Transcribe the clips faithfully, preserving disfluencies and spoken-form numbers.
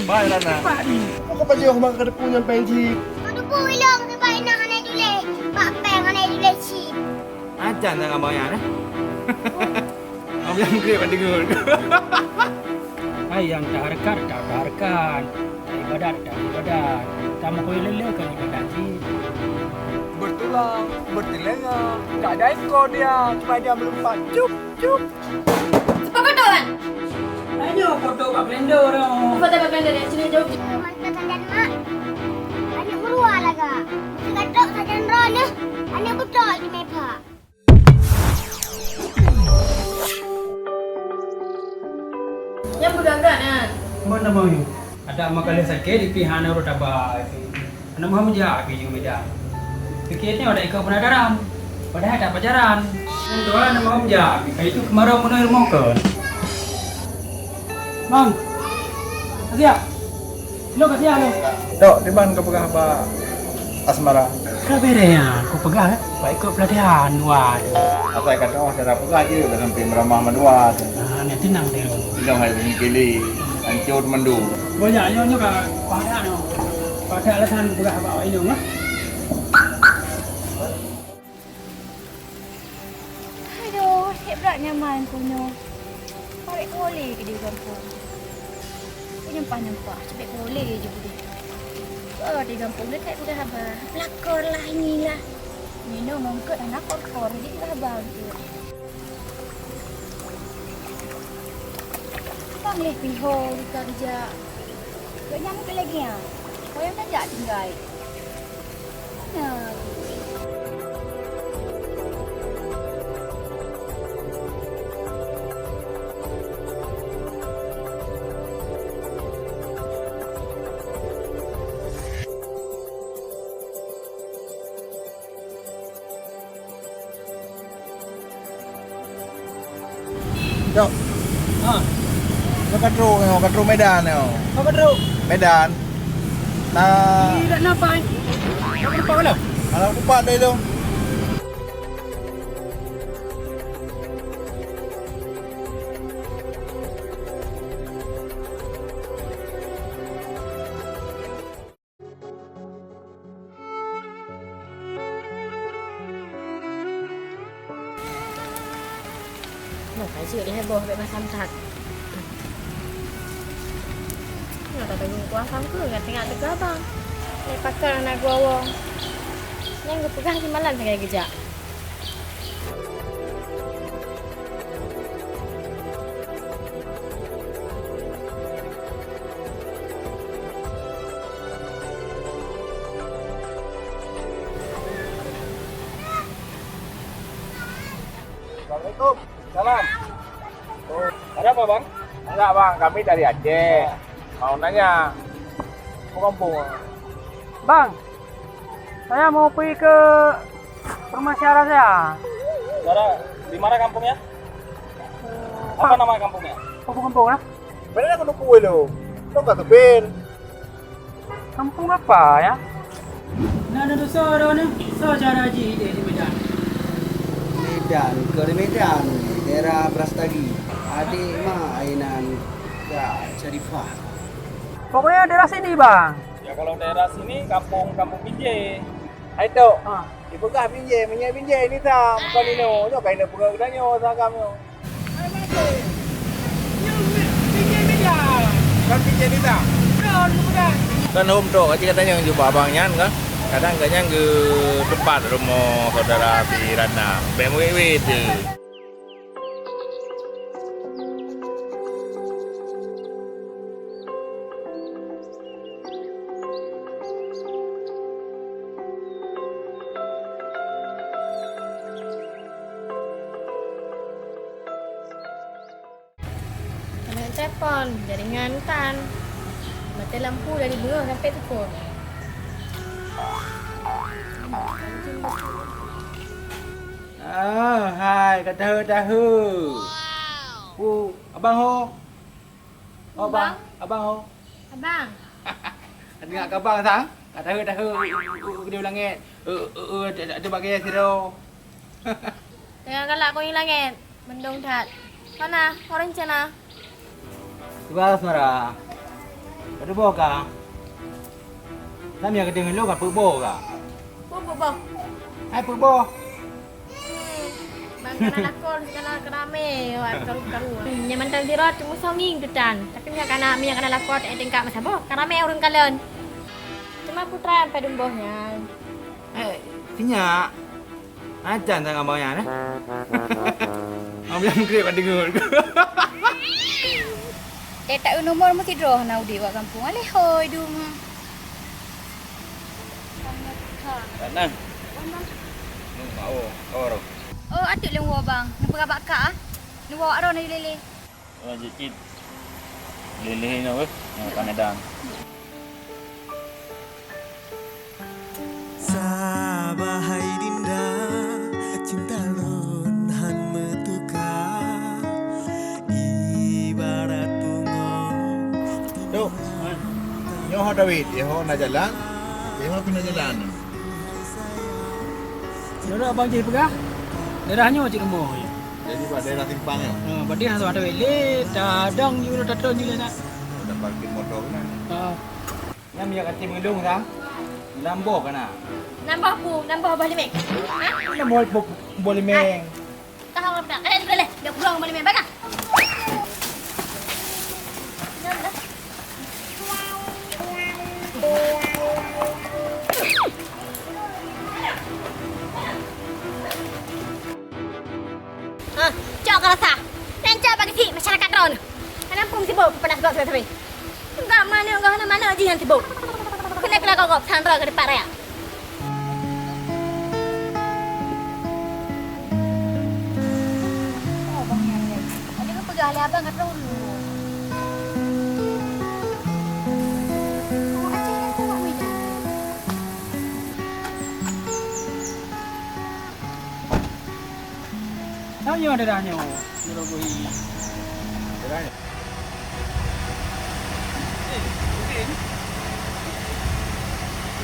Baiklah, nak. Cepat ni. Apa kau pajoh mak ke depan nyang pengen cik? Kau depan ilong sebab ina hana dulé. Bak peng hana dulé cik. Ajan dah abang Yan, eh? Abang Yan grade pada dengar. Hai nyang tahareukat, tahareukat. Ibadat, ibadat. Kamoe kuyue lé-lé keu ibadat cit. Bertulang, bertelinga, tak ada ekor dia, cuma dia melompat. Cup, cup. Sepakat, Wan? Ayo, foto bak kalender tu. Foto bak kalender, ya, sini jauh. Masa sajan, Mak. Aneuk meurua laga. Masa gatok sajan droeneuh. Aneuk beutôi di mepak. Nyang peugah-gah nyan. Mon na meuh. Ada makanan sakét di pihak na urut aba. Aneuk meuh meujak pi jeuet medan. Pikir nyoe ada ikot peunataran. Padahai tak pacaran. Nyan tuan aneuk meuh meujak pi. Kai tu keumarau meunoe rumoh kon. Bang. Asia. Lo ka siah lo. Tok, di ban kau peugah bak Asmara? Ka beureh nyan, ku peugah, eh, bak ikot peulatihan dua tu. Asai ka teuh cara peugah jeuet, dah sampai meuramah mandua tu. Ah, ni tenang deh. Inong hai bini kili, hancur mandum. Banyak nyoe nyoe ka padak nyoe. Padak lah san peugah bak inong lah. Aduh, hek brat nyaman ku nyoe. Parek pole ke di gampông. Ku nyompah-nyompah, cebek pole je ku deh. Oh, di gampông deh tak peugah haba. Pelakor lah inilah. Minong mongkot hana kor-kor, jadi peugah haba tu. Bang leh piho kita dijak. Gobnyan pih lagèe nyan. Wayang tajak tinggai. Nah. Cok. Ha. Nyoe ka trok nyoe, ka trok Medan nyoe. Apa ka trok? Medan. Nah. Ih, dak napa, eh? Apa lupa kau lah? Alah, lupa dah itu. Nyoe ka jeuet lhèe boh bèk masam that. Nyoe tateupeue kuah sangkeue ngon teungoh teuka bang. Lé pakar na gua wong. Nyang geupeugah simalam sagai geujak. Assalamualaikum. Salam. Oh, ada apa, Bang? Enggak, Bang. Kami dari Aceh. Mau nanya. Mau kampung, Bang. Bang, saya mau pergi ke rumah saudara saya. Saudara, di mana kampungnya? Eh, apa nama kampungnya? Kampung-kampung lah. Mana aku nunggu lu? Kau kata Ben. Kampung apa ya? Nak ada dosa ada mana? Saudara Haji di Medan. Medan, ke Medan, daerah Brastagi. Adik mak ainan Kak Syarifah. Pokoknya daerah sini, Bang. Ya, kalau daerah sini, kampung, kampung Pinje. Hai, Tok. Ha. Dipeugah Pinje, minyeuk Pinje ni, Tam. Bukan inoe. Nyoe ka inoe peugah geutanyoe, sagam nyoe. Hai, Mak. Nyoe Pinje ni, Tam. Bukan Pinje ni, Tam. Bukan, bukan. Kan hom, Tok. Aci katanyong jumpa abang nyan, kan? Kadang gobnyan geuteumpat rumoh saudara si Ratna. Bèk meuwét-wét je. Keuneuk telepon, jaringan tan. Maté lampu dari beungoh sampai pukul. Ah, hai, ka tahu-tahu. Wow. Oh, abang ho. Oh, abang. Abang. Abang ho. Abang. Ka teuingat keu abang sang? Ka tahu-tahu, u, u, u, u, langét. U, u, u, te-, te-, teubagai sidroe. Teuingat galak keu langét. Mendung that. Mana? Orang cina. Tiba Asmara. Padub boh ka? Namiet ka deungoe lôn ka peuet boh ka? Peuet boh. Hai peuet boh. Hmm, bang kana lakon kana keramé awak karu-karu. Nyan mantong sidroe teuma songing tutan. Tapi miet kana miet kana lakon eh tingkat masa boh keramé ureueng kalon. Cuma putra padub boh nyan. Eh, sinyak. Acan sang abang nyan eh. Abang nyan grek bak deungoe. Dek tak nomor meusidroe hana udeb wak gampông. Aleh hoi dum. Tanah. Oh, oh, oh. Oh, atik lôn woe bang. Neupeugah bak kak ah. Neuwoe wak droe na lélé. Oh, jeuet cit. Lélé nyoe weh. Nyoe ka meudang. Sabar hai dinda, cinta lôn han meutuka, ibarat bunga. Dok, nyoe ho David, nyoe ho na jalan, nyoe ho keuneuk jalan. Nyoe abang jih peugah, daerah nyoe cit rumoh. Jadi bak daerah simpang nyoe. Ha, bak daerah simpang nyoe. Lé, tadong jih, tadong jih na. Ada parkir motor keunan. Ha. Nyan minyeuk até meulông sa. Nambah kana. Nambah pu, nambah boh limeng. Nambah boh, boh limeng. Tahu dah. Eh, boleh. Dia pulang boh limeng. Baga. Ha, cok ka rasa. Nyan cok bak geuchik masyarakat droeneuh. Hana muphom sibôk peupanas gob sabe-sabe. Enggak mane enggak hana mane jih nyan sibôk. Keuneuk keulah gob-gob sang droe keu dipat raya. Oh, bang nyan. Ada peugah lé abang ka troh dulu. Oh, Aceh nyan tu mak muda. Tanyoe daerah nyoe, Nurul Buhi. Daerah nyoe. Eh, mungkin.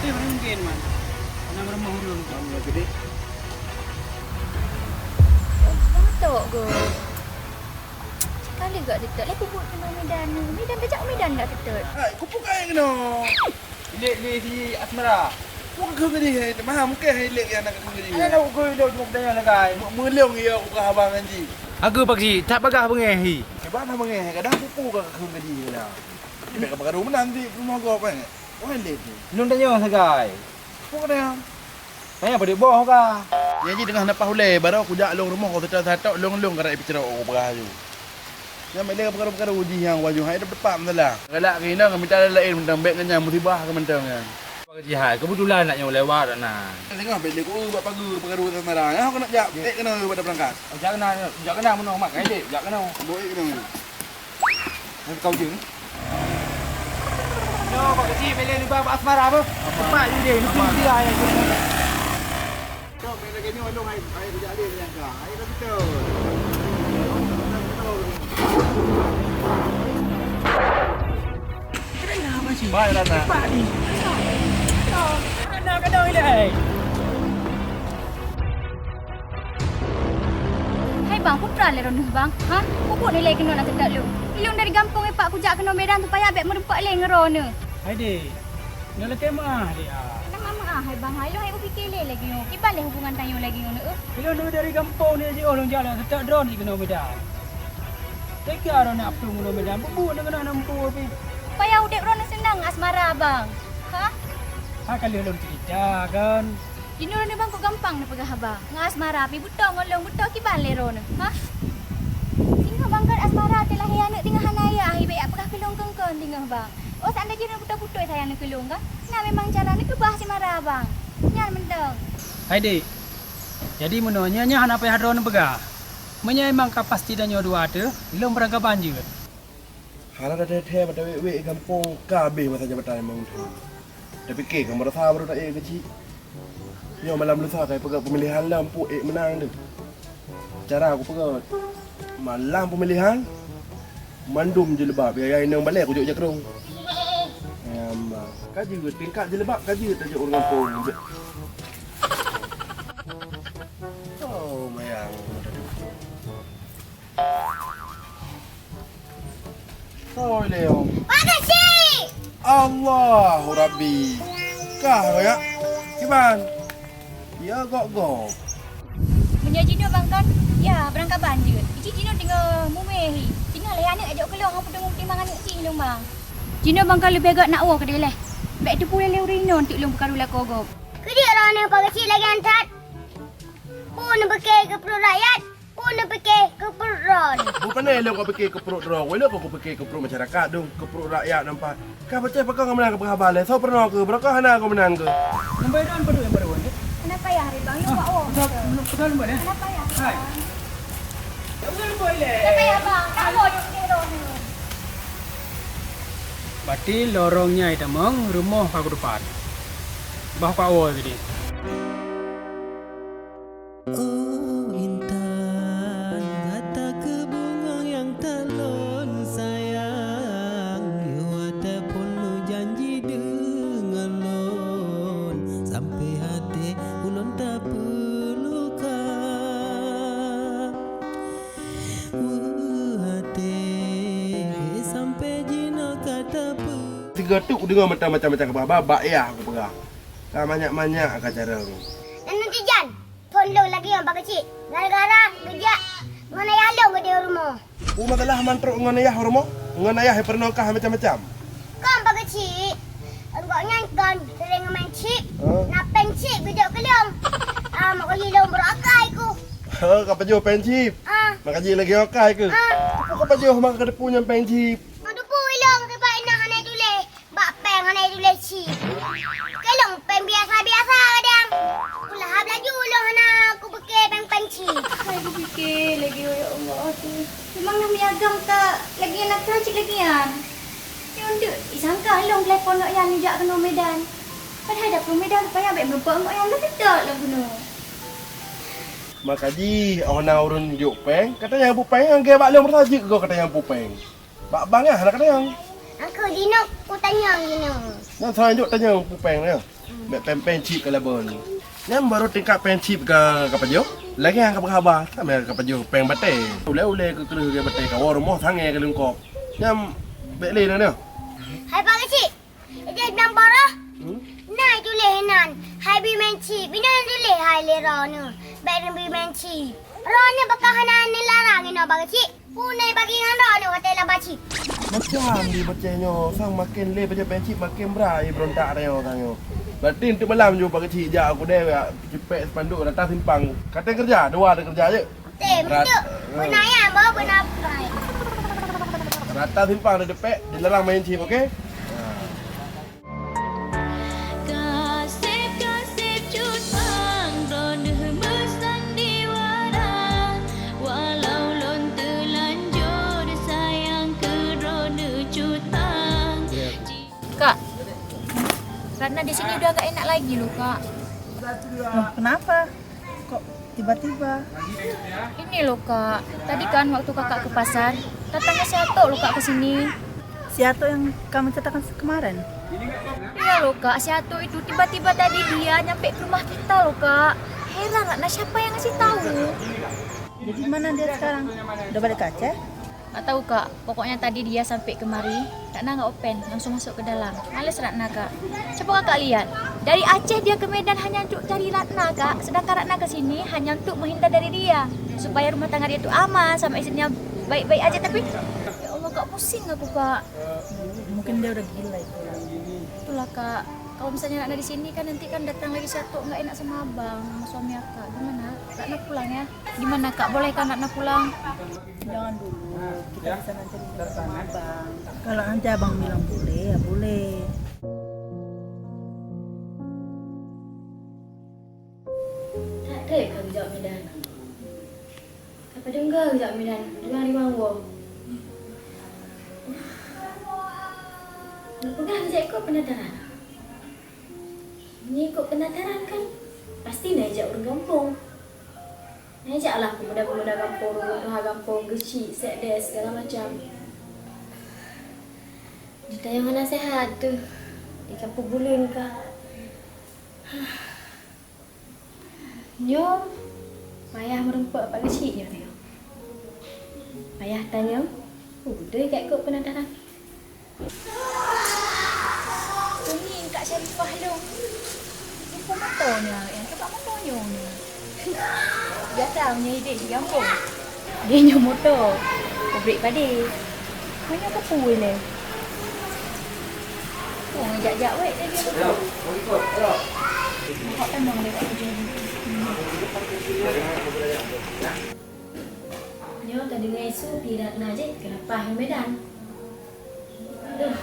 Eh, mungkin, man. Hana meureumoh ureueng. Mam nyoe gede. Oh, batok go. Sekali gak teutôt, lé peubuet keunoe Medan ni. Medan tajak Medan dak teutôt. Hai, kupeugah keunoe. Ilek lé si Asmara. Peue keu geuh hai, maha mungken hai ilek nyang na keu geuh. Ana na ukeue ilek cuma peudanyang sagai. Meulong iya kupeugah haba ngon jih. Aku paksi, that bagah beungéh hi. Kiban na beungéh, kadang pupu ka keu geuh na. Ibe ka peukaru meunan di rumoh gob eh. Wah ilek tu. Lôn tanyong sagai. Peue ka tanyong? Tanyong padub boh ka. Nyan jih teungoh na paih ulée, barô kujak lôn rumoh, satok-satok lôn-lôn ka rot ipeucrok kupeugah laju. Nyan ilée peukaru-peukaru jih nyang wajoh hai deup-deup masalah. Galak keu inong mita laén mantong bék ngon nyang musibah keu mantong nyan. Jih hai keubeutulan nak nyoe lewat na. Singoh bék lé ku bak pageue peukaru Asmara. Nyoe keuneuk jak ék keunoe bak peurangkat. Oh, jak keunoe, jak keunoe meunoe mak kai dek, jak keunoe. Bak ék keunoe. Nyan kau je ni. Nyoe bak keuchik bék lé nibak bak Asmara beuh. Cepat ju deh, nukun dia ya. Baik, Rana. Hai bang, peue teuma lé droeneuh bang? Ha? Peue buet nilai keunoe na teutot lôn? Ilôn dari gampông ipak kujak keunoe Medan supaya bék meurumpok lé ngon droeneuh. Hai dek, nyoe lakée meuah dek ah. Nama meuah hai bang? Hai lôn hai kupike lé lagée nyoe. Kiban lé hubungan tanyoe lagée nyoe neuh? Ilôn dari gampông ni jiôh lôn jalan teutot droeneuh keunoe Medan. Teuka droeneuh apui keunoe Medan, peue buet neuh keunoe na muphom pih? Supaya udeb droeneuh seunang ngon Asmara bang. Ha? Ha ka lheueh lôn cerita kan. Jinoe droeneuh bang kok gampang neupeugah haba. Ngon Asmara pih beutôi ngon lôn beutôi kiban lé droeneuh, ha? Singoh bang kon Asmara teulahé aneuëk teungoh hana ayah, ibe jak peugah keu lôn kon-kon teungoh bang. Oh seandai jih droeneuh beutôi-beutôi sayang neuh keu lôn kan? Na memang cara neukeubah si Mara bang. Nyan mantong. Hai dek, jadi meunoe nyan nyan hana payah droeneuh peugah. Meunyoe memang ka pasti tanyoe dua teuh, lôn beurangkaban jeuet. Hana that-that mata wék-wék gampông ka abéh masa jabatan memang. Tapike ka meurasa baru taék keuchik. Nyoe malam lusa ka peugah pemilihan lom pu ék meunang deh. Cara kupeugah malam pemilihan mandum jilbab ya inong balai kujok jakrong. Em, ka jeuet tingkat jilbab ka jeuet tajok ureuëng gampông. Oh, mayang. Oi, Leong. Pak Keuchik! Allahu Rabbi. Kah royak? Kiban? Ya gok-gok. Meunyoe jinoe bang kon, ya, beurangkaban jeuet. Iji jinoe teungoh mume hi. Teungoh lhée aneuk ejok keulong, hana peudong timang aneuk cit lôn bang. Jinoe bang kon leubeh gét nak woe keudeh leh. Bék teupeu lé ureueng inong teuk lôn peukaru lakoe gob. Keudiek roh aneuk Pak Geuchik lagée nyan that. Peue neupike keu pruet rakyat, peue neupike keu pruet droe. Bukon lé lôn kau pike keu pruet droe, wéh lôn kau pike keu pruet masyarakat dong, keu pruet rakyat nampak. Ka peucaya pakon kau meunang keu peuhaba lé, soe peurunoe keu, beurangkaban hana kau meunang keu. Lambai droen padum nyang baru nyoe? Hana payah lé bang, yue bak woe. Peugah, peugah lambai, eh? Hana payah. Hai. Tak peugah lambai lé. Hana payah bang, tak woe jok deh droe nyoe. Bati lorong nyai tamong, rumoh ka kutupat. Bah ka woe tadi. Oh intan, gata keuh bungöng nyang teulon sayang. Yoh watée phon neujanji deungon lôn, sampoe até ulôn tapeuloka. Weueh até, sampoe jinoe ka tapeu- Sigoe teuk kudeungoe mantong macam-macam kabar, bak yah kupeugah. Ka manyak-manyak ka carông. Nyan tijan. Phon lôn lagée nyoe Pak Geuchik, gara-gara geujak ngon ayah lôn keudeh u rumoh. Peue masalah man trok ngon ayah u rumoh? Ngon ayah peurunoe kah macam-macam? Kon Pak Geuchik, gobnyan kon seuring main chip, hah? Na péng chip geujok keu lôn. Ah, maka jih lôn brok akai ku. Hah, ka pajoh péng chip? Ah. Maka jih lagée nyoe akai ku. Ah. Peue ka pajoh maka ka teupeu nyan péng chip? Ka teupeu ilong sabab inan hana tuléh. Bak péng hana tuléh chip. Keu lôn péng biasa-biasa kadang. Kulahap laju ulôn hana kupike péng-péng chip. Hai kupike lagée, ya Allah, aduh. Memang na meuagam ka lagée na ka cit lagée nyan. Nyoe deuek isangka lôn telepon ngok Yan jak keunoe Medan. Padahai dapur Medan rupanya bék meureumpok ngok Yan lôn seutôt lôn keunoe. Maka jih, oh na ureueng jok péng, ka tanyong peue péng, gée bak lôn meusajeut goe ka tanyong peue péng. Bak bang nyan hana katanyong. Angku jinoe kutanyong jinoe. Nyan salah jok tanyong peue péng nyan. Bék péng-péng chip ka labon. Nyan barô tingkat péng chip ka, ka pajoh. Lagée nyang ka peuhaba, sama ka pajoh péng batée. Ulée-ulée keu kreueh lagée batée ka woe rumoh sangé ka leungkop. Nyan bék lé na nyoe. Hai Pak Geuchik. Ideh bilang boroh. Hmm? Na tuléh inan, hai bi main chip. Binoe tuléh hai lé droeneuh, bék neubi main chip. Droeneuh pakon hana neularang inoe Pak Geuchik? Peue na bagi ngon droeneuh watée laba chip? Macam di Aceh nyoe, sang maken lé pajoh péng chip maken brat i beurontak tanyoe, tanyoe. Berarti untuk malam ju Pak Geuchik jak u keudè, ceupek spanduk rata simpang. Katai keureuja, dua ada keureuja jeuet. Teh, rat-, betul. Beuna ya, bawa beuna pai. Rata simpang ada depek, dilarang main chip, oke? Kaseb-kaseb cut pang, droeneuh meusandiwara. Walau lôn teulanjur sayang keu droeneuh cut pang. Kak, Ratna di sini udah gak enak lagi loh, Kak. Loh, kenapa? Kok tiba-tiba? Ini loh, Kak. Tadi kan waktu Kakak ke pasar, datangnya si Atok loh, Kak, ke sini. Si Atok yang kamu ceritakan kemarin? Iya loh, Kak. Si Atok itu tiba-tiba tadi dia nyampe ke rumah kita loh, Kak. Heran, Ratna, siapa yang ngasih tahu? Jadi mana dia sekarang? Udah balik ke Aceh? Nggak tahu, Kak. Pokoknya tadi dia sampai kemari, Ratna nggak open, langsung masuk ke dalam. Males Ratna, Kak. Coba Kakak lihat, dari Aceh dia ke Medan hanya untuk cari Ratna, Kak. Sedangkan Ratna ke sini hanya untuk menghindar dari dia, supaya rumah tangga dia itu aman, sama istrinya baik-baik aja. Tapi, ya Allah, Kak, pusing aku, Kak. Mungkin dia udah gila itu. Itulah, Kak. Kalau misalnya Ratna di sini kan nanti kan datang lagi si Atok nggak enak sama abang, sama suami Akak. Gimana? Ratna pulang ya. Gimana, Kak? Boleh kan Ratna pulang? Jangan dulu, kita bisa nanti minta sama abang. Kalau nanti abang bilang boleh, ya boleh. Tak ada kau jak Medan. Apa dengar jak Medan? Dengar di Wangwo. Peugah jak ikut penataran. Ni ikut penataran kan? Pasti na jak ureueng gampông. Neujak lah peumuda-peumuda gampông, ureueng tuha gampông, geuchik, sekdes, segala macam. Di tayong hana sehat tu, di kampung buleuen ka. Nyoe payah meureumpok bak geuchik nyoe tayong. Payah tanyong, oh, beutôi ka ikot peunataran. Wah, lôn. Jumpa moto nyoe, nyang keubah moto nyoe. Biasa meunyoe idéh di gampông. Dia nyoe moto. Pabrik padé. Meunyoe keupeue lé. Oh, jak-jak wék lé dia moto. Nampak tamong dia kat ujong. Nyoe tadeungoe su Pi Ratna jih keuleupah u Medan. Aduh.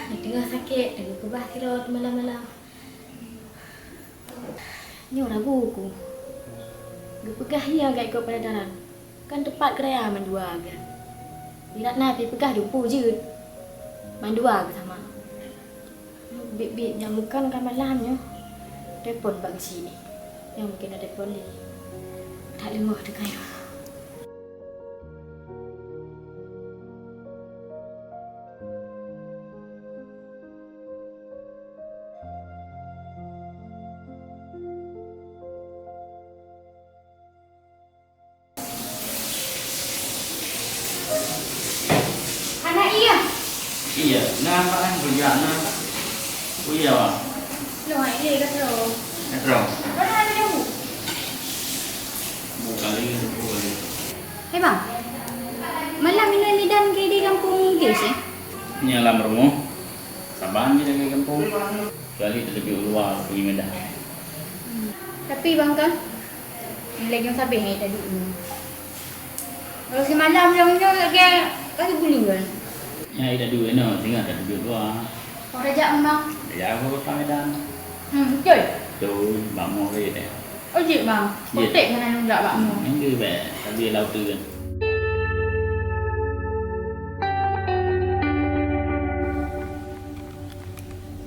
Di teungoh sakét, teungoh keubah sidroe malam-malam. Nyoe ragu ku. Geupeugah ia gét keu peuradaran. Kan teupat keuraya mandua gét. Pi Ratna pih peugah dumpeue jeuet. Mandua gét sama. Biet-biet nyan bukan ka malam nyoe. Telepon bak geuchik. Nyoe mungken na telepon lé. That leungoh teuka nyoe. Hana iya. Iya, na makan kerja na. Oh iya, Bang. Loh, hai le ka troh. Ka troh. Mana ada jauh? Bu kali, bu kali. Hei bang, malam inoe Medan ke di gampông Bugis eh? Nyoe lam rumoh. Saban jih lagèe gampông. Kecuali tateubiet u luwa, peugi Medan. Hmm. Tapi bang kan, lagèe nyoe sabé hai taduek nyoe. Kalau simalam lom nyoe lagèe ka sibuleuen. Nyan hai taduek nyoe, singoh tateubiet u luwa. Oh, tajak memang. Tajak aku ke Medan. Hmm, betul. Betul, bak moh raya. Oh, jeuet bang. Jeuet. Kotek hana lôn jak bak mu. Minggu bèk, tapi lau tu kan.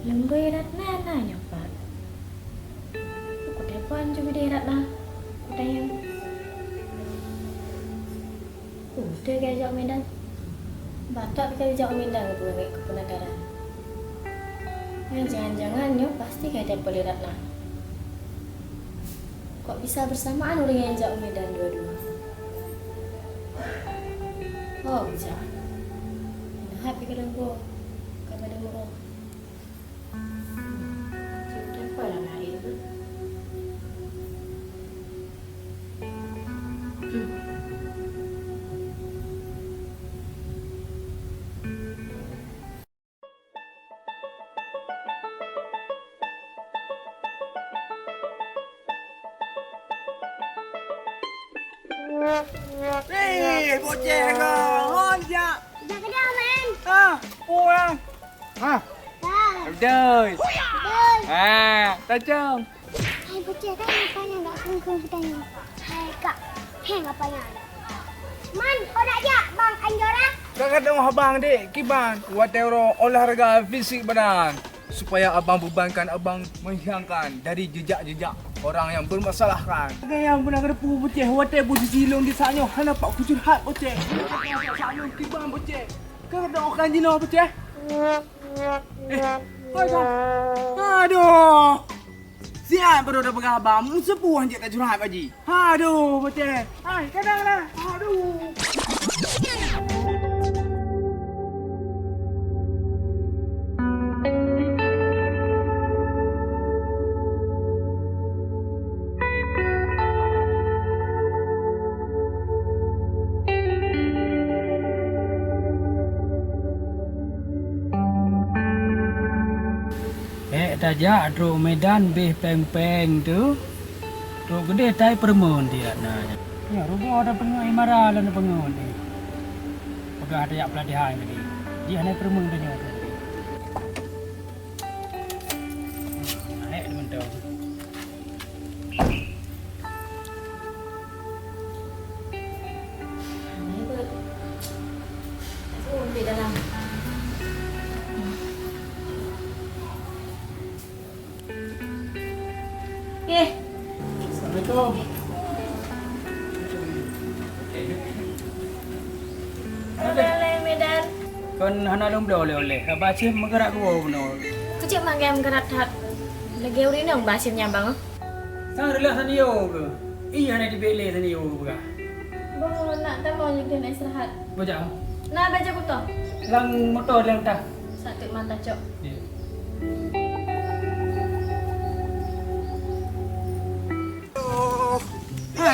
Lembui Ratna na nyoe pat. Ku telepon ju bidé Ratna. Ku tanyong. Udeh ka jak Medan. Batak ka jak Medan keu peunataran. Nyan jangan-jangan nyoe pasti ka teupeu lé Ratna. Kok bisa bersamaan ureueng nyang jak Medan dua-dua? Oh, bijak. Nyan hana pih keudong boh ka padum uroe. Eh, boceh kau. Hon jak. Jak keudang, Man. Ah, pulang. Ah. Hai. Betul. Betul. Ah, tajam. Hai, bocah, kan apa yang tak kungkung kita ni? Hai, Kak. Heng apa yang ada? Man, kau nak jak Bang Anjora? Kakak dong abang dek, kiban. Watero olahraga fisik badan. Supaya abang bebankan abang menghilangkan dari jejak-jejak orang yang bermasalahkan. Ada yang pernah kena pukul bocah, watero posisi long di sana, hana pak kucurhat bocah. Saat long kiban bocah. Kakak dong akan jinoh bocah. Eh, hai, Bang. Aduh. Siat baru dah peugah abang, museupue hanjeuet tajurhat baji. Aduh, beuteh. Hai, kadang lah. Aduh. Ék tajak trok Medan beh péng-péng tu, trok keudeh tai peureumeun di Ratna nyan. Nyoe rugoe tapeungeut imara lôn peungeut nyoe. Peugah tajak peulatihan keudeh. Jih hana peureumeun tanyoe tu. Naik teman tu. Eh. Assalamualaikum. Halo, Medan. Kon hana lôn bloe oleh-oleh. Abah Cim meugerak dua bunoe. Keucik manggém meugerak that. Lagèe ureueng inong Bah Cim nyang bang. Sang reulah sanio ke? Iya hana teubiet lé sanio ke peugah. Boh nak tamong jih keuneuk istirahat. Bajak. Nah, bajak kuto. Lam moto lam tah. Satu mata cok. Iya.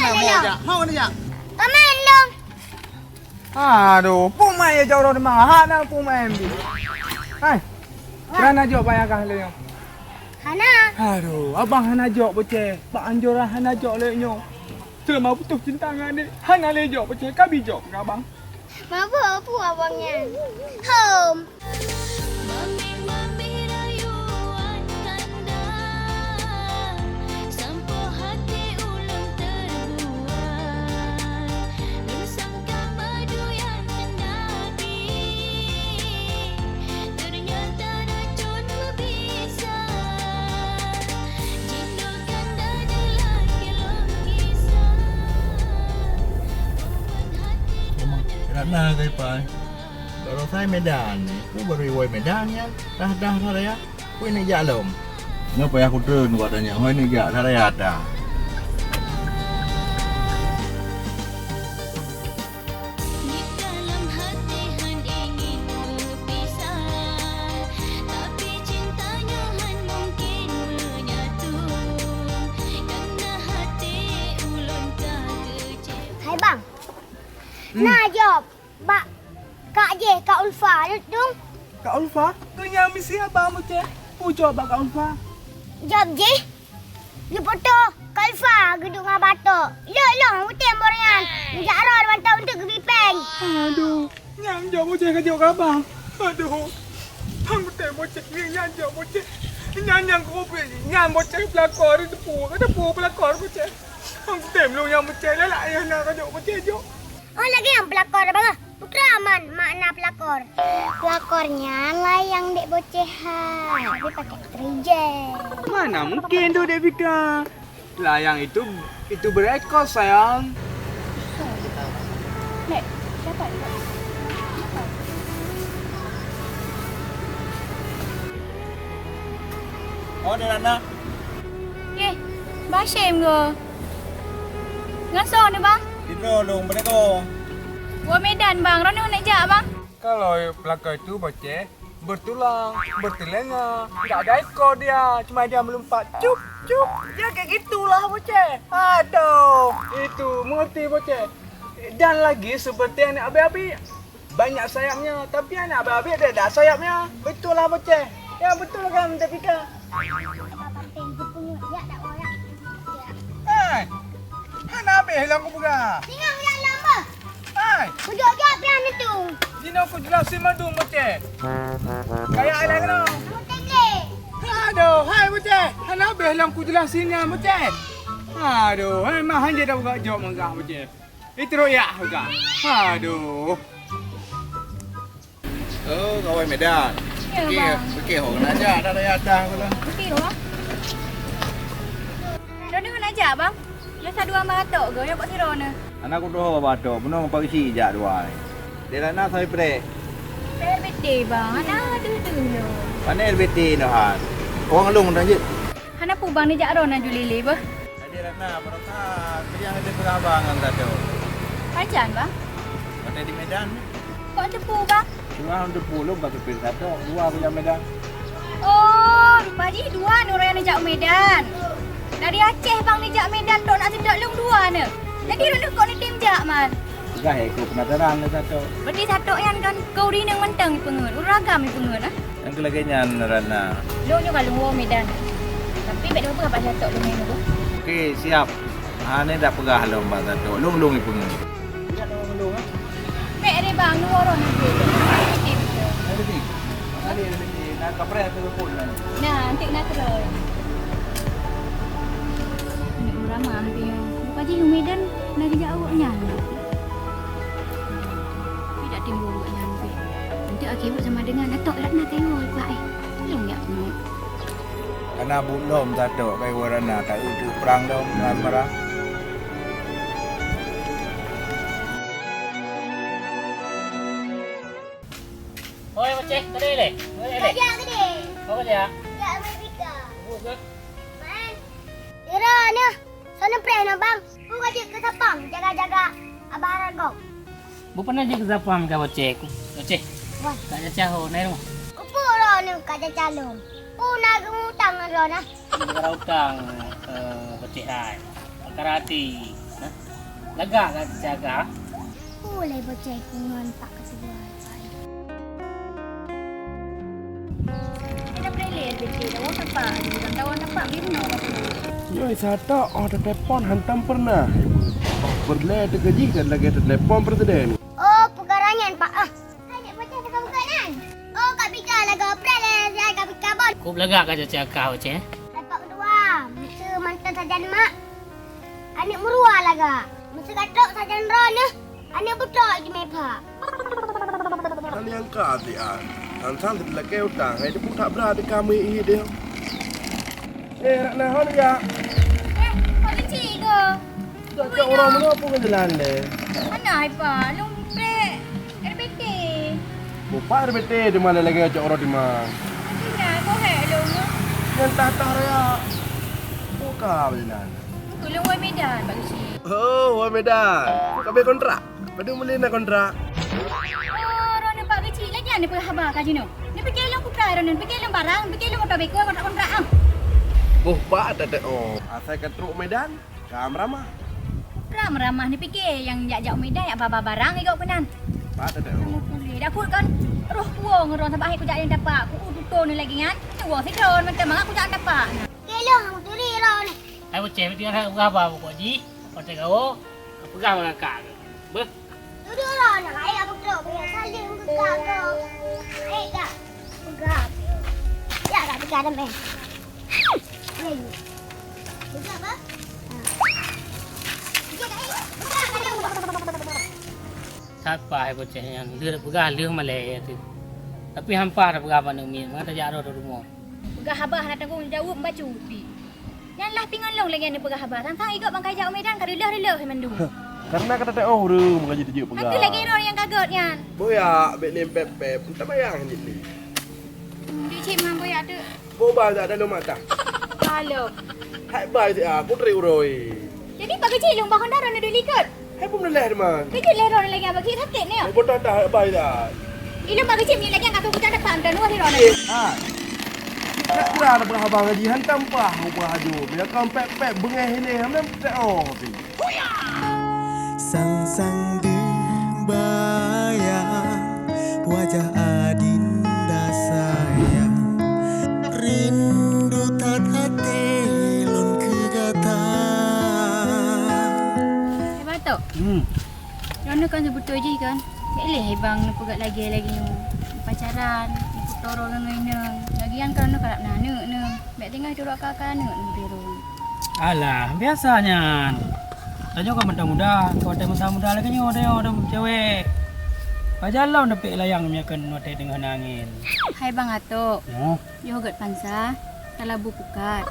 Mau jak, mau jak. Paman dong. Aduh, peumain ya jauh di mana? Hana peumain bi. Hai. Hana jok bayar kah lé. Hana. Aduh, abang hana jok boceh. Bak anjuran hana jok lé nyoe. Selama putus cinta ngan ni, hana lé jok boceh. Kabi jok ke abang? Mabuk peue abang nyan? Hom. Mami-mami rayuan kanda, sampoe hati ulôn terbuai. Lôn sangka madu nyang teunadi, ternyata racun meubisa. Jinoe kanda dilakée lôn gisa. Oma, Ratna, kai pai. Baroesa Medan ni, ku baru iwoe Medan nyan, dah-dah raya, ku ini jak lom. Nyoe payah kutreun buat tanya, hoi ini jak raya dah. Di dalam hati han ingin berpisah, tapi cinta nyoe han mungkin menyatu, karena hati ulôn ka keucewa. Hai bang, na jaweueb. Bak kak jih, Kak Ulfa, dudung. Kak Ulfa? Keu nyang misi haba meuceh. Peue jaweueb bak Kak Ulfa? Jaweueb jih, leupoto Kak Ulfa geuduek ngon batok. Lheueh lôn utém boh nyan, geujak rot mantong untuk geubi péng. Aduh, nyang jaweueb meuceh ka jaweueb kaba. Aduh, hang utém meuceh, nyan jaweueb meuceh. Nyan nyang keupeue, nyan meuceh peulakor, teupeue, teupeue peulakor meuceh. Hang utém lôn nyang meuceh, lalak ayah na ka jaweueb meuceh jok. Oh, lagèe nyan peulakor, Bang. Peue keuh man makna peulakor? Peulakor nyan layang dek boceh hai, tapi pakai trijek. Mana mungkin tu, Dek Fika? Layang itu, itu berekor, sayang. Nek, siapa itu? Oh, Dek Ratna. Eh, Bang Syem ke? Ngon soe ni, Bang? Sidroe lôn, beuneuk. Woe Medan, Bang. Droeneuh neuk jak, Bang? Kalau pelakor itu boceh, bertulang, bertelinga, nggak ada ekor dia, cuma dia melompat, cup, cup. Dia kayak gitulah boceh. Aduh, itu mengerti boceh. Dan lagi seperti anak abi-abi. Banyak sayapnya, tapi anak abi-abi ada sayapnya. Betul lah, boceh. Ya, betul kan, Teh Fika? Hai, hana habéh lom kupeugah. Singoh jak lom beuh. Hai. Kujok-jok pian itu. Jinoe kujeulasin mandum, boceh. Kaya ai lagèe nyoe. Kamu tengok. Aduh, hai, boceh. Hana habéh lom kujeulasin nyan, boceh. Aduh, hai, mah hanjeuet dak peugah jok meugah, boceh. Itu ruyah juga. Aduh. Oh, kawan Medan. Ya, Bang. Oke, oke, ho kena aja ada daya atas aku lah. Oke, Bang. Droeneuh hana jak, Bang? Nyang sa dua bak atok ke, nyang bak sidroe nyoe? Anak ku doh bak atok, bunoe pagi si jak dua. Di sana saya pre. Pre bete, Bang. Hana ada dulu. Mana L B T dah? Orang lung dah je. Hana peue bang neujak droeneuh ju lé-lé beuh. Jadi Ratna, baroesa keu nyang teupeuraba ngon Sato. Pajan, Bang? Watèe di Medan. Kok teupeue, Bang? Dua teupeue lôn ka supir Sato, dua keu nyang Medan. Oh, rupa jih dua nyoe ureueng nyang neujak u Medan. Dari Aceh bang neujak Medan, trok na seudok lôn dua nyoe. Jadi droeneuh kok neutem jak, Man? Peugah ya, ikôt peunataran lé Sato. Berarti Sato nyan kan keu ureueng inong mantong ipeungeut, ureueng agam ipeungeut, ah? Nyang keu lagèe nyan, Ratna. Lôn nyoe ka lôn woe Medan. Tapi bèk lôn peugah bak Sato lôn nyoe. Oke, siap. Hana dak peugah lôn bak Sato. Lôn, lôn ipeungeut. Bèk deh, Bang, lôn woe droeneuh. Ada di. Ada di. Na kapreh telepon lah. Nah, nanti na terus. Aneuk meurama lagèe nyoe. Rupa jih u Medan na geujak awak nyan. Tapi dak timbul awak nyan pih. Nanti akhé buet sama dengan atok Ratna kayo kuat, eh. Lôn jak peungeut. Kana buet lom Sato kayo Ratna, tak eu prang lom, marah-marah. Hoi, Boceh, tadi leh? Tadi leh? Kerja gede. Oh, kerja? Ya, Amerika. Bagus ke? Main. Ira ni, sana preh na bang. Ku ka jeuet keu sapang, jaga-jaga Abah Ragong. Bu pernah jeuet keu sapang ka Boceh? Boceh. Wan. Ka caca ho, nai rumah. Kupu ro ni ka caca lom. Pu na geumutang ro na. Geumutang, eh, Boceh hai. Perkara hati. Hah? Lagak ka teujaga. Uleh bocah iku ngon pak keudua. Kita prele bete dawa tapak, dawa tapak bino. Nyoe sata oh telepon hantam pernah. Oh, peureulée teukeujih dan lagée telepon presiden. Oh, peugah nyan, Pak. Ah. Hai, nek bocah teuka buka nan. Oh, Kak Bika lagak oprek lé, hai Kak Bika bon. Kok lagak ka caca kah, Uceh? Hai Pak Ketua, meuseu mantong sajan mak. Aneuk meurua lagak. Meuseu gatok sajan droeneuh. Aneuk beutok jimé pha. Hana nyangka siat. Sang-sang teuteulakée utang, hai teupeue that bra teuka meuié deh. Eh, Ratna, hana jak? Eh, Pak Keuchik ke? Cok-cok uroe meunoe peue ngon jalan lé? Hana, hai Pak. Lôn prek R B T. Bupat R B T di mana lagée cok uroe di ma? Hana, kok hék lôn. Nyan tah-tah raya. Buka jalan. Keu lôn wai Medan, Pak Keuchik. Oh, wai Medan. Kok ka abéh kontrak? Padum buleuen na kontrak? Oh, droeneuh Pak Keuchik, lagée nyan neupeugah haba ka jinoe. Neupike lôn kutra droeneuh, neupike lôn barang, neupike lôn moto beko, kontrak-kontrak am. Boh, pat teuh oh. Asai ka trok Medan, ka meuramah. Ka meuramah neupike nyang jak-jak u Medan yak ba-ba barang igok keunan. Pat teuh oh. Kamu pulih. Dak kut kan roh puwoe ngon droeneuh sabab hai kujak nyang tapak, ku u tutoe neuh lagée nyan. Nyoe woe sidroe mantong mangat kujak tapak na. Ke lôn hang turi droeneuh. Hai boceh, meutinggai that peugah haba pokok jih, watée gawoe, ka peugah bak kakak keuh. Beuh. Dudoe droeneuh, hai ka peutrok, beu saleuem keu kakak. Hai ka peugah. Ya ka peugah damé. Laju. Peugah apa? Ha. Peugah, hai. Peugah, hai. That paih boceh nyan, lheueh peugah lheueh malée teuh. Tapi hampa tapeugah bak aneuk miet, mangat tajak rot u rumoh. Peugah haba hana tanggong jaweueb bacut pih. Nyan lah pih ngon lôn lagée neupeugah haba, sang-sang igok bangkai jak u Medan ka reuloh-reuloh mandum. Karena ka tateuoh ureueng meugaji teujeuet peugah. Ateueh lagée droe nyang ka gét nyan. Boyak, bék lé pép-pép, teubayang jih lé. Hmm, di cit meuhan boyak teuk. Boba dak dalam mata. Halo. Hai bai siat, putri uroe. Jadi bak keuchik lôn bah honda droeneuh deuh likot. Hai pun leh teuma. Keuchik leh droeneuh lagée bak keuchik sakét nyoe. Boba dah bai siat. Ilôn bak keuchik nyoe lagée ngaku kucang depan dan wah droeneuh. Eh, hai. Nak kira ada peugah abang haji hantam pah ubah aju. Bila kau pep-pep beungéh ini, hamdan peutek oh. Sang-sang deuh bayang wajah adinda sayang. Rindu that até lôn keu gata. Hebat tu. Hmm. Droeneuh kan seubeutôi jih kan. Bék lé hai bang neupeugah lagée lagée nyoe. Pacaran, neupeutoro ngon inong. Lagian kan neukarab na aneuk neuh. Bék tinggai turok kaka aneuk neuh biru. Alah, biasa nyan. Tanyoe kan mantong muda, watée masa muda lagée nyoe, tanyoe dum cewek. Pajan lom dapik layang meunyoe keu watée teungoh na angén. Hai bang Atok. Nyoe. Yoh gét pansa, talabu pukat.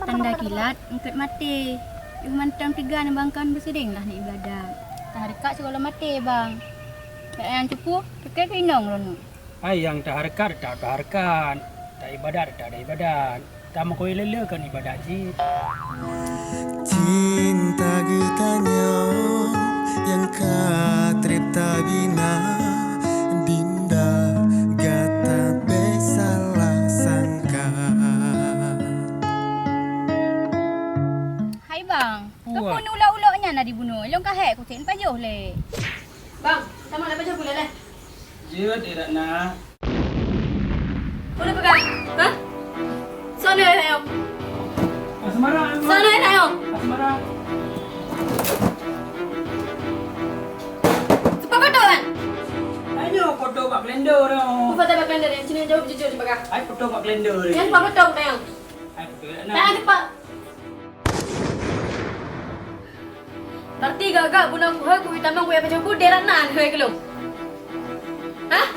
Tanda kilat, eungkôt maté. Yoh mantong teuga neubangkan beusidéng lah neuibadat. Tahareukat sigohlom maté bang. Bék nyang cupu, toke keu inong lôn. Hai nyang tahareukat, teutap tahareukat, taibadat, teutap taibadat, tameukoh ilée-lée kon ibadat cit. Cinta geutanyoe nyang ka treb tabina, Dinda gata bék salah sangka. Hai bang, keupeue ulok-ulok nyan na dibunoe? Lôn ka hék kutem pajoh lé. Bang, tamah na pajoh gula lé. Jeuet, eh, Ratna. Peue neupeugah? Hah? Soe nyoe nyoe? Asmara, Asmara. Soe nyoe nyoe? Asmara. Sipa foto kan? Ayo foto bak kalender nyoe. Sipa foto bak kalender nyoe. Sini jaweueb jujur sipa foto. Ai foto bak kalender nyoe. Nyan sipa foto nyoe. Ai foto Ratna. Tangan sipa. Berarti gagak bunoe kuhôi kuhi tamong kuya pajoh bu derat nan hôi keulong. Hah?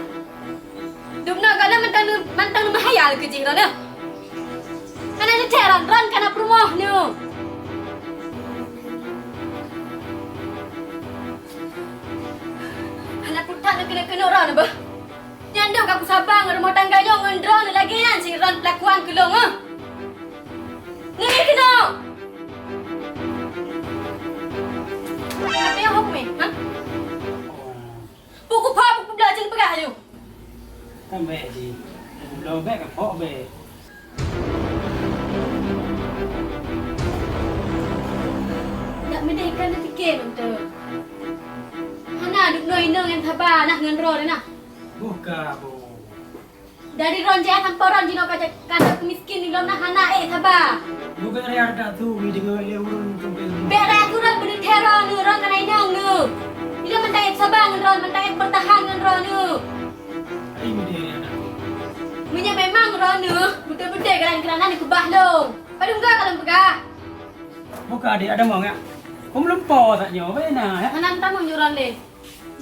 Dumna gala mantang mantang mahayal keu jih rona. Kana nyetek ran ran kana peurumoh nyoe. Hana putak na keuneuk-keuneuk ran bah. Nyan dong ka kusaba ngon rumoh tangga nyoe ngon droeneuh lagée nyan si ran peulakuan keulong ah. Ngieng keunoe! Apa nyang hok meh, ha? Pukul pha, pukul blah, cen peugah aju. Kan bék di. Pukul blah bék, ka phok bék. Meudeh kan neupiké mantong. Hana dubnoe inong nyang saba nah ngon droeneuh nah. Buka, Bu. Dari droeneuh jih sampoe droeneuh jinoe ka, ka miskin di lom nah hana ék saba. Buka raya datu mi deungoe lé ureueng sampai. Bèk raya tu droeneuh beudeuh thèe droeneuh, droeneuh kana inong neuh. Ilôn mantong ék saba ngon droeneuh, mantong ék beurtahan ngon droeneuh. Ai meudeh raya datu. Meunyoe memang droeneuh beutôi-beutôi galan keuranan dikeubah lôn. Padum ka lôn peugah. Buka adék ada mau ngak? Kau meulumpo saat nyoe, apa na ya? Hana tamu nyuran lé.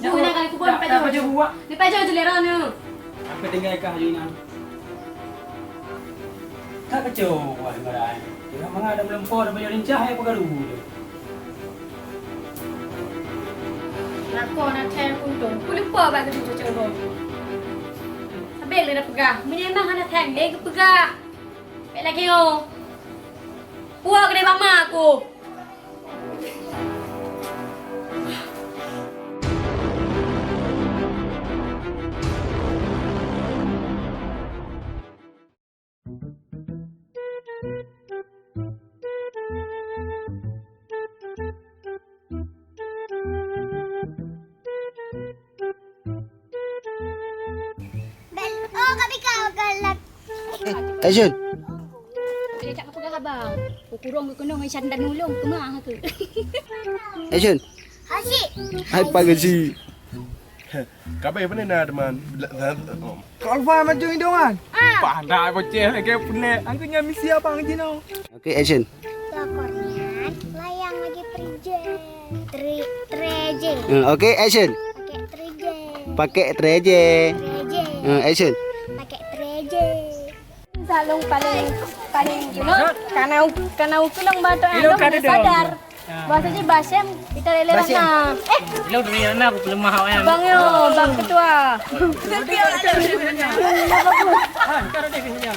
Nyoe na kali kubon pajoh. Pajoh buak. Ni pajoh je lé roh ni. Apa tinggal kah hari nan? Tak kacau buah marai. Tengok manga ada meulumpo ada pajoh lincah ya pegaru. Lako na thèe kuntung. Ku lupa bak keutu cucu roh. Habis lé dah peugah. Meunyoe memang hana thèe lé geupeugah. Bèk lagèe nyoe. Puwoe keudeh bak ma aku. Bel-, oh, Kak Bika, galak. Eh, Action. Dia cakap pegang abang. Ku kurung ke kena ngan syandan ulung, kemah ke? Action. Hasik. Hai, Pak Gaji. Kabai mana na, teman? Kalva macam hidung kan? Ah. Pandai bocah lagi penek. Angkanya misi abang Jino. Oke, action. Lakornya layang lagi terjeng. Tri-, trejeng. Hmm, oke, action. Pakai trejeng. Pakai trejeng. Trejeng. Hmm, action. Pakai trejeng. Salong paling, paling julok, karena, karena ukeulong batok. Ilong anu, kada dong. Sadar. Ya. Bahasa je Basem, kita rela Basem. Rana. Eh, ilong dunia na aku lemah awak. Bang yo, bang ketua. Ah, kita ada di sini.